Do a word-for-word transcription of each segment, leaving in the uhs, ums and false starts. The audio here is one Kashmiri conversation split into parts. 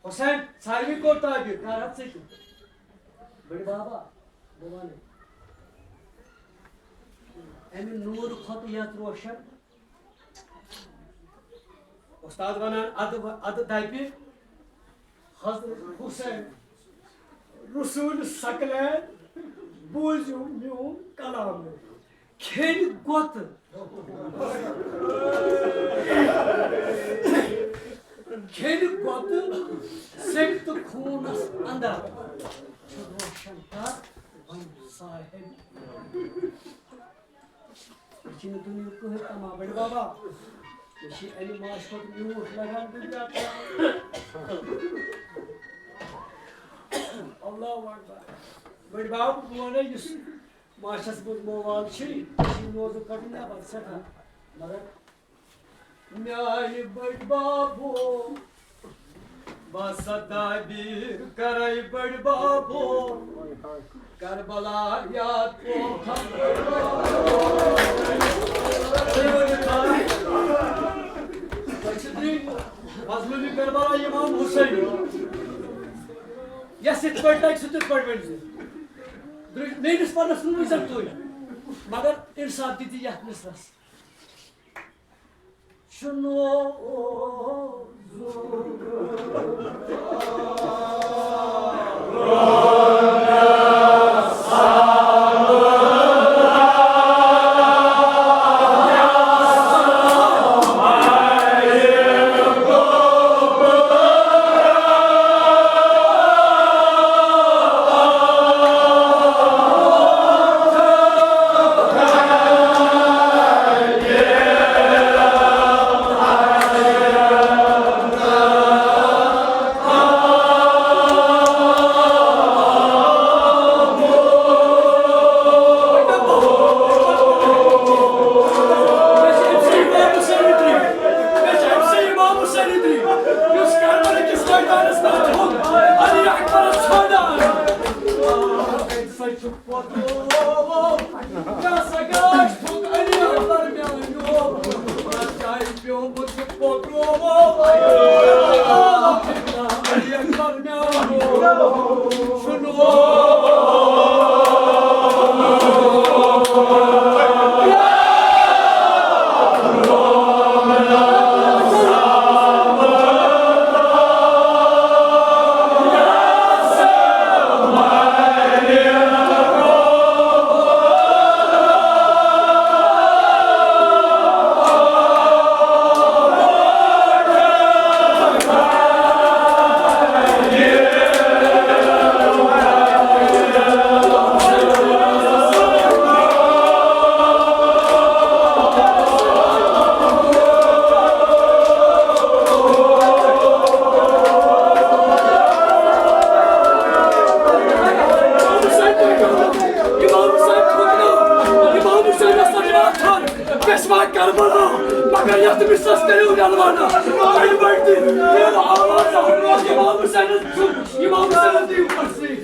حسین، ساروی کوٚر تعبیر، کر حظ ژٕ تہِ۔ بٔڑۍ بابا، بہٕ وَنَے۔ اَمہِ نوٗرٕ کھۄتہٕ یَتھ روشن۔ اُستاد وَنان، اَدٕ و-، اَدٕ دَپہِ حضرت حسین رسول ثقلین، بوٗزِو میون کلام۔ کھیٚنہِ گۄتہٕ۔ کھیٚنہِ گۄتہٕ سیٚکہِ تہٕ خوٗنس اندر چھُ روشن کر وۄنۍ صاحب۔ یہِ چھِنہٕ دُنیاہُک کٕہٕنۍ تمام۔ بٔڑۍ بابا، مےٚ چھِ اَمہِ ماچھِ کھۄتہٕ میوٗٹھ لگان دُنیا۔ اللہ اکبر۔ بٔڑۍ بب، بہٕ وَنَے، یُس ماچھس منٛز موال چھُے، یہِ چھُے نوزُک کَڑُن نٮ۪بر سٮ۪ٹھاہ۔ مگر میانہِ بٔڑۍ بابو، بہٕ ہسا تعبیٖر کرے بٔڑۍ بابو، کربلا یاد۔ مظلومِ کربلا امام حسین، یس یِتھ پٲٹھۍ لگہِ، سُہ تِتھ پٲٹھۍ ؤنۍ زِ۔ درٛ-، میٲنِس پنس نہٕ وٕنۍ زن تُہۍ، مگر انصاف دِتھ یتھ مصرس۔ شنو امام حسین کھوژنو، امام حسین ہسا چھُ اَتھن، پیشوا کربلا، مگر یتھ مصرس کٔرِو عنوان، بٔڑۍ بٔڑۍ تہِ، تیل آواز، امام حسینس چھُ، امام حسینس دِیِو کرسی۔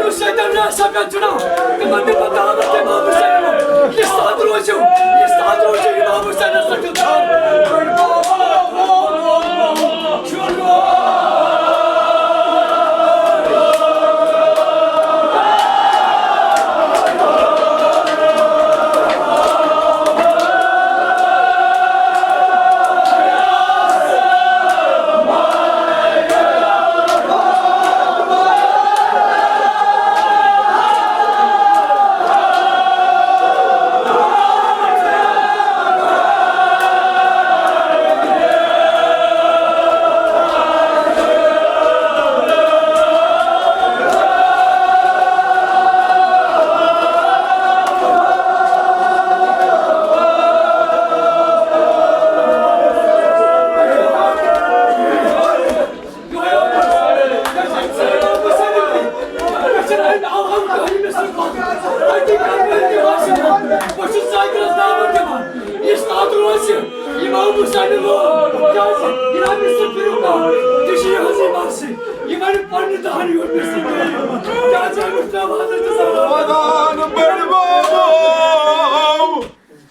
یُس شیطان چھُ آسان پٮ۪ٹھ جُڑان، تِمن تہِ پتہ آمُت امام حسین۔ یہِ ساتھ روٗزِو، یہِ ساتھ روٗزِو امام حسینس سۭتۍ۔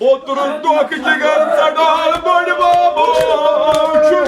اوترُک دۄکھ جِگر ژٹان بٔڑۍ بابا چھُ۔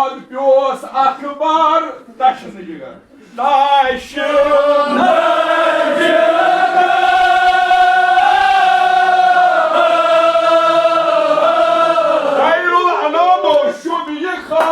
پیوس اکبر تشنہٕ جگر۔ تشنہٕ خیر الانام شد یہ خیر۔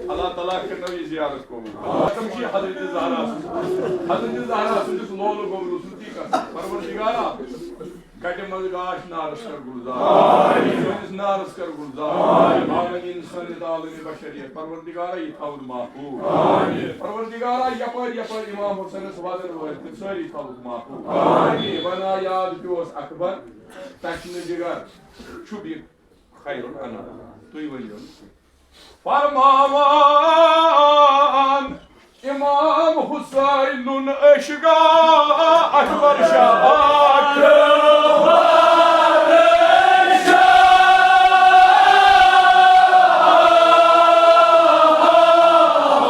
اللہ تعالیٰ کٔرِنو یہِ زیارت قبول۔ قسم چھِ حضرت زہرا سٕنٛز۔ حضرت زہرا سٕنٛدِس لولہٕ گوبرٕ سٕنٛز تی قسم۔ پروردگارا، گٹہِ منٛز گاش نارس کر گلزار۔ سٲنِس نارس کر گلزار۔ آمین۔ سٲنِس عالمِ بشریت۔ پروردگارا، یہِ تھاوُن محفوظ۔ آمین۔ پروردگارا، یپٲرۍ یپٲرۍ امام حسینس وزن وٲلۍ تِم سٲری تھاوُکھ محفوظ۔ آمین۔ بنا یاد پیوس اکبر، تشنہٕ جگر، چھُ بیٚیہِ خیر الانام۔ تُہۍ ؤنِو۔ فرماوان امام حسینُن عشقا اکبر شاہ۔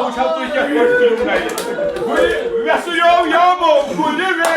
وٕچھو تُہۍ کِتھ پٲٹھۍ کٔرِو گرِ۔ گُلہِ وٮ۪سہٕ یو یامو گُلہِ وٮ۪س۔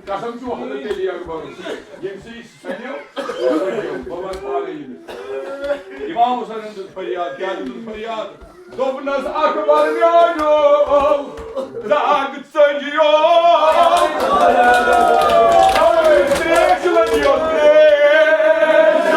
قسم چھُ حضرت علی اکبرس، ییٚمہِ سۭتۍ سَنیو، بہٕ وَنہٕ پانے ییٚمِس۔ امام حسینن دیُت فریاد، کیٛاہ دیُتُن فریاد؟ دوٚپنَس، اکبر میٛانیو، دَگ ژٔجِیو۔ ترٛیش لٔجِیو، ترٛیش۔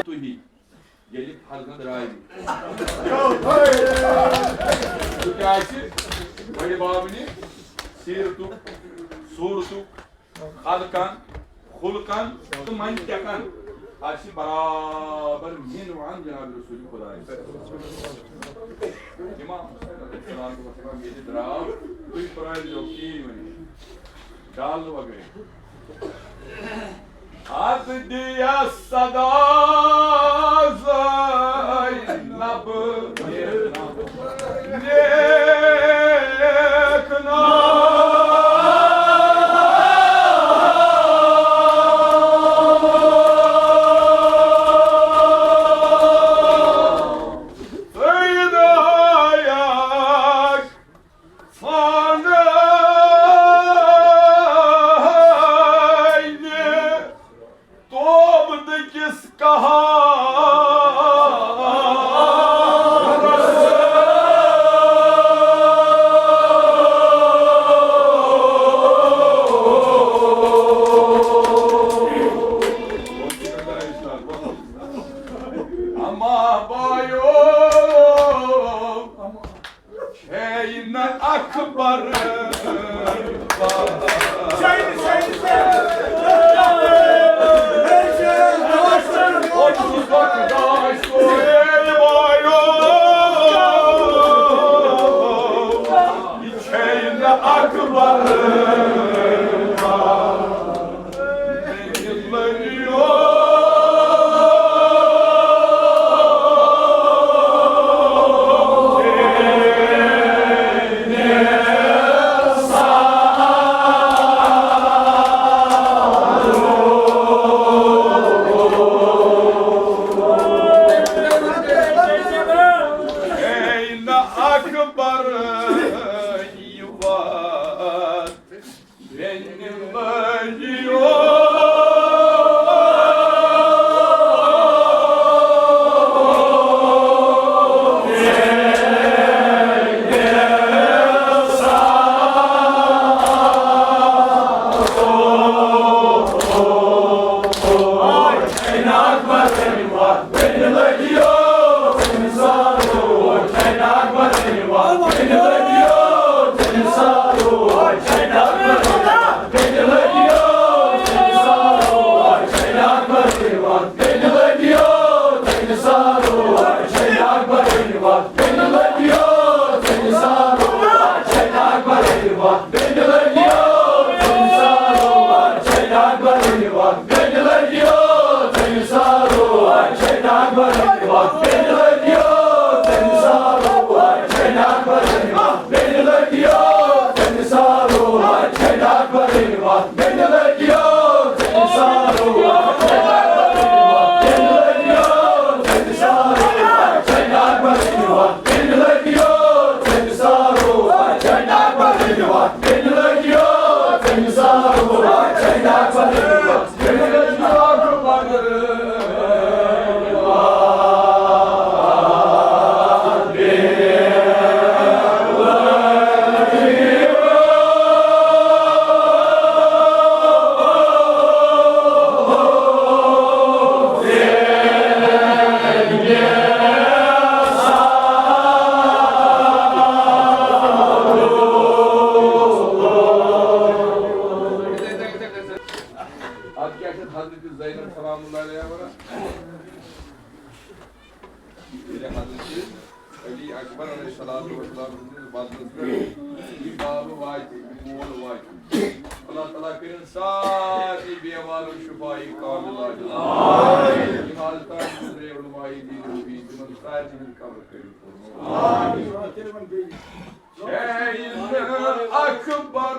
تُہی ییٚلہِ فرزند راوی۔ سُہ تہِ آسہِ بڑِ بابنہِ سیرتُک، صوٗرتُک، خلقن، خلقن تہٕ منطقن۔ آسہِ برابر مِن وان جناب رسول خدایس۔ امام حسین علیہ السلام دوٚپُکھ، "امام، ییٚتہِ درٛاو، تُہۍ پرٛٲرۍزیو کِہیٖنۍ وۄنۍ، ڈل وغٲرِ۔" اتھ دِیا صدا زینب نیک نام۔ سید آیک فانہ توبہٕ کِس قہرس۔ اما بایو، چھے نہٕ اکبر۔ یہِ چھے نہٕ اکبر۔ اکبر یہِ وات اتھ کیٛاہ چھِ حضرت زینب سلام اللہ علیہا ونان؟ ییٚلہِ حضرت علی اکبر علیہ الصلوۃ والسلام سٕنٛدِس بدنس پٮ۪ٹھ یہِ بابہٕ واتہِ، یہِ مول واتہِ، اللہ تعالیٰ کٔرِن سارنٕے بیمارن شفاء کاملہ عطا۔ یِم آز تام گُزرے علماء دین و بیٖن، تِمن سارنٕے ہٕنٛدۍ قبر کٔرِن پُر۔ اکبر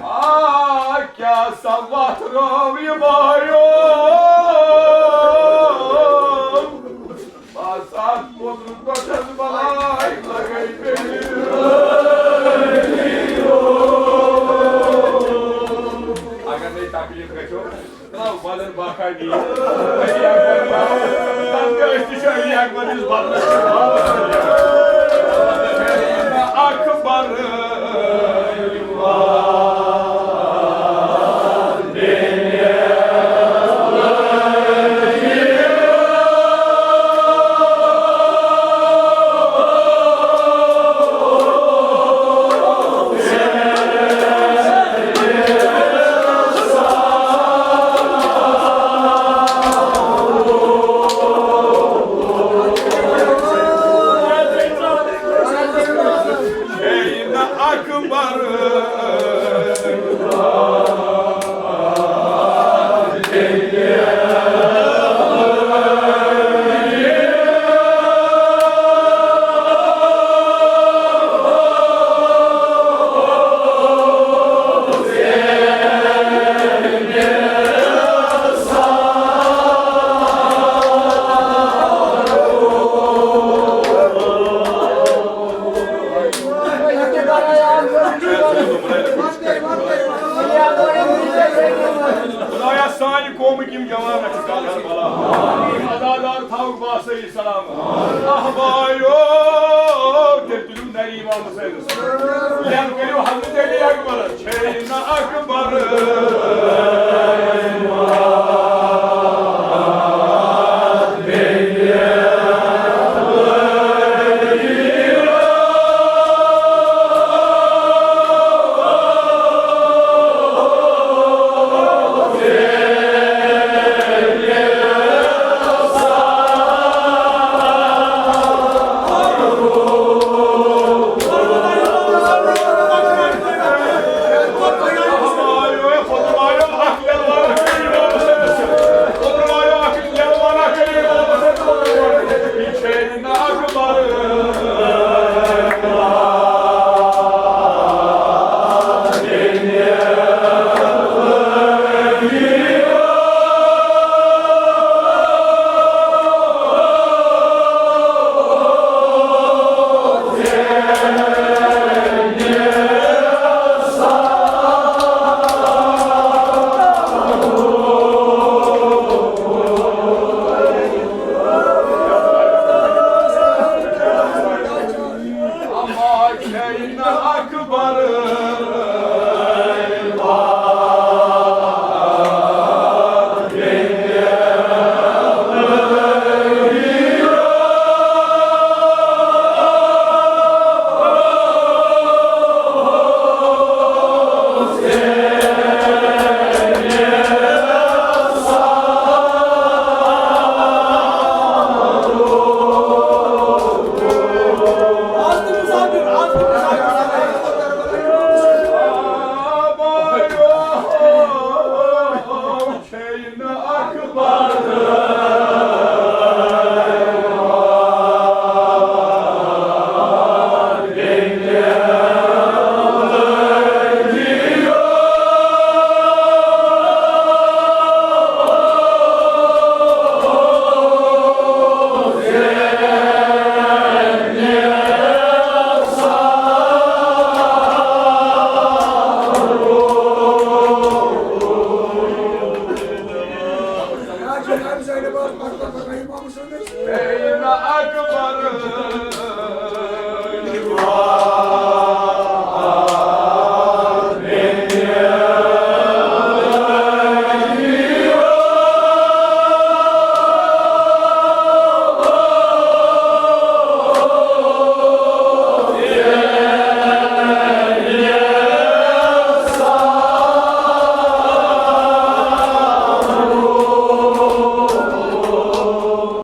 آ، کیٛاہ سا وَتھ رٲو یہِ بایو۔ بس اَتھ موٚزوٗرۍ دۄہ چھَس بَلاے لَگَے بیٚیہِ۔ اگر نے تکلیف گژھو، ترٛاو۔ بدل باقاعدگی۔ علی اکبر، تَتھ گٔے أسۍ تہِ چھِ علی اکبر نِس بدلس منٛز واپس۔ اکبر۔ اکبر۔ خدایا، سانہِ قومٕکۍ یِم جوان، رچھِ کالس بلا۔ یِم عزادار تھاوُکھ باسٲیِش۔ سلام۔ احبایو، تیٚلہِ تُلِو نری امام حسینس۔ یَنہٕ کٔرِو حضرت علی اکبرس، چھے نہٕ اکبر۔